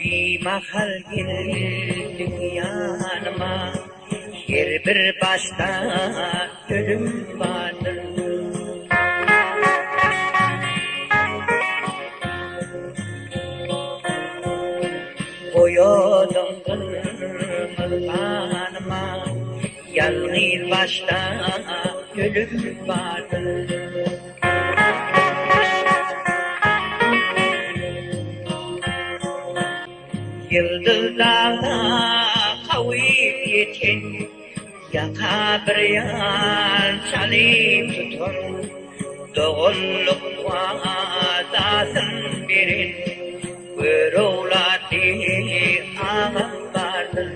Bimahal geldiň ýanyma, Her bir başda ölüm bardyr. Boýadyň gyrmyzy ganyma, Ýalňyz başda ölüm bardyr. Ýyldyz dagda kawyp ýeten, Ýaka bir ýan çalyp tutan, Doganlyk wadasyn beren, Görogly agam bardyr.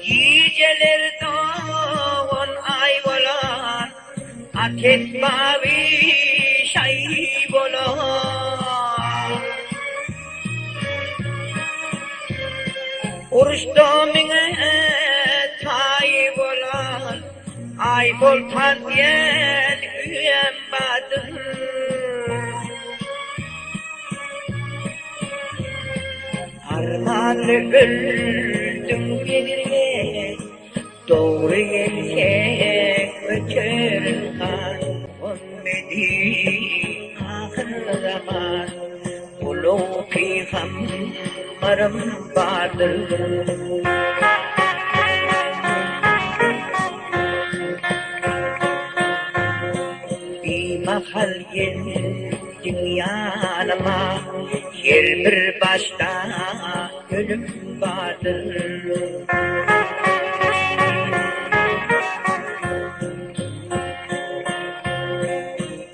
Gijeler dogan aý bolar, At esbaby şaý bolar. Uruşda miňe taý bolan, Aýsoltan diýen uýam bardyr. Armanly öldüň Bezirgen, Dogry gelseň öterin han. Muhammedi ahyr zaman, Ulug pygambarym bardyr. Bimahal geldiň ýanyma, Her bir başda ölüm bardyr.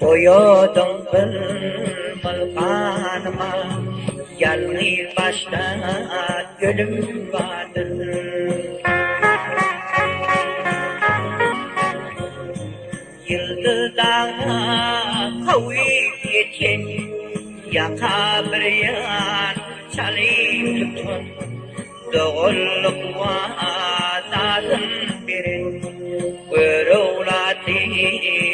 Boýadyň gyrmyz ganyma, Ýalňyz başda ölüm bardyr. Ýyldyz dagda kawyp ýeten, Ýaka bir ýan çalyp tutan, Doganlyk wadasyn beren, Görogly atly.